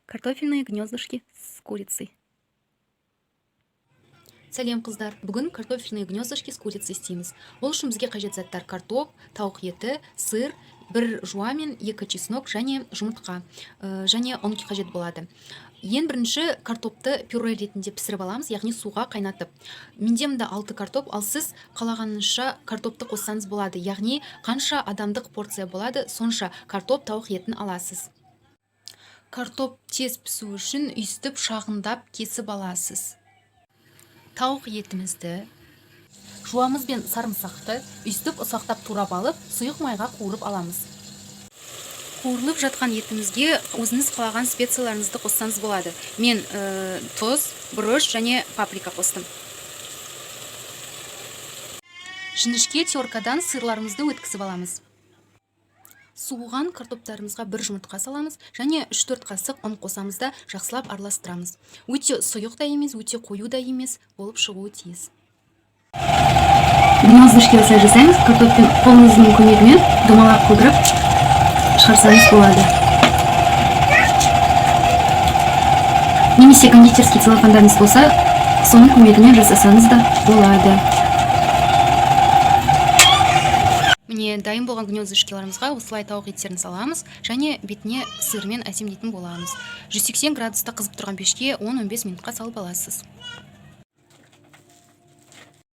Картофельные гнездышки с курицей. Сәлем, қыздар! Бүгін картофельные гнездышки с курицей істейміз. Ол үшін бізге қажет заттар: картоп, тауық еті, сыр, бір жуа мен екі чеснок және жұмыртқа, және ұн қажет болады. Ең бірінші картопты пюре ретінде пісіріп аламыз, яғни суға қайнатып. Менде мында алты картоп, ал сіз қалағанынша картопты қоссаңыз болады, яғни қанша адамдық порция болады, сонша картоп, тауық етін аласыз. Картоп тез пісу үшін өйстіп шағындап кесіп аласыз. Тауық етімізді, жуамыз бен сарымсақты өйстіп ұсақтап турап алып, сұйық майға қуырып аламыз. Қуырылып жатқан етімізге өзіңіз қалаған специяларыңызды қоссаңыз болады. Мен тұз, бұрыш және паприка қостым. Жіңішке теркадан сырларымызды өткізіп аламыз. Суыған картоптарымызға бір жұмыртқа саламыз және 3-4 қасық ұн қосамыз да, жақсылап араластырамыз. Өте сұйық та емес, өте қою да емес болып шығуы тиіс. Гнездышки осылай жасаймыз. Картоппен қолыңыздың көмегімен домалақ қылдырып шығарсаңыз болады немесе кондитерский целлофандарыңыз болса, соның көмегімен жасасаңыз да болады. Міне, дайын болған гнездышкиларымызға осылай тауық еттерін саламыз және бетіне сырмен әсемдейтін боламыз. 180 градуста қызып тұрған пешке 10-15 минутқа салып аласыз.